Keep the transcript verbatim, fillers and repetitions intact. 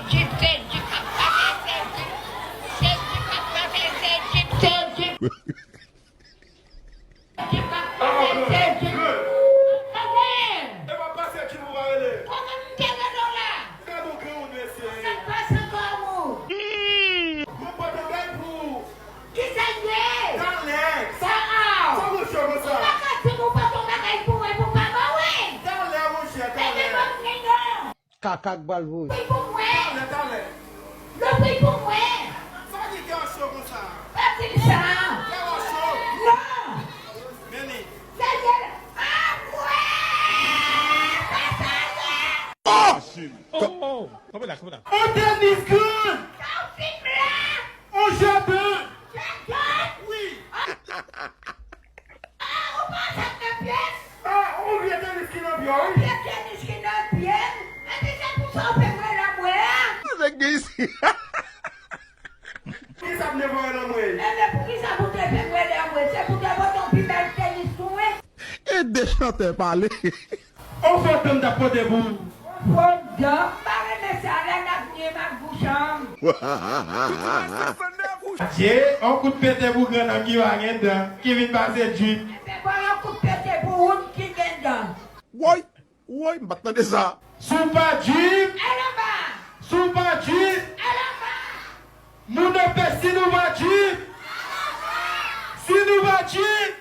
Jip, se jip k ap pase, se jip. Se jip k ap pase, se jip, se jip. Jip k ap pase, se jip. Tande! E pa pase jip ou pa rele. Kòman m te rele w la? Gade yon granmoun, mesye. Sa k pase kò ou? Mwen pote yon bagay pou ou. Kisa l ye? Talè. Sa a. Sa ou chò konsa? Ou pa ka di m ou pote yon bagay pou mwen pou pa ban mwen. Talè, monchè, talè. Ebyen, ban m li non. Kaka k pral voye. Pri pou mwen. Talè, talè. Lo pri pou mwen. Sa ki kè w cho konsa? Pa di m sa. Kè w cho? Non. Men li. Seyè, anmwe! Sa sa ye? Oh! Oh, oh, oh. Kanpe la, kanpe la. On tenis grann! Sa w fin la? On jaden! Jaden? Wi. Ah, ou pa sa k nan pye m? Ah, on vye tenis ki nan pye w, wi. On vye tenis ki nan pye m. Epi se pou sa w pe mwen lanmwe a? Nèg gen isi. Poukisa m te voye lanmwe? Ebyen, poukisa pou te pe mwen lanmwe? Se pou te pote yon pi bèl tenis pou mwen. E de chantè pale. On fo dan m t ap pote pou ou. Fo dan? M pa renmen sa, lè n ap nye m ak bouch an. Adje, on kout pete pou grann nan ki pa gen dan, ki vin pase jip. Ebyen, bon, on kout pete pou ou ki gen dan. Woy, woy, m pa t tande sa. Si w pa jip, al anba. Si w pa jip, al anba. Moun ap fè si nou pa jip. Si nou pa jip.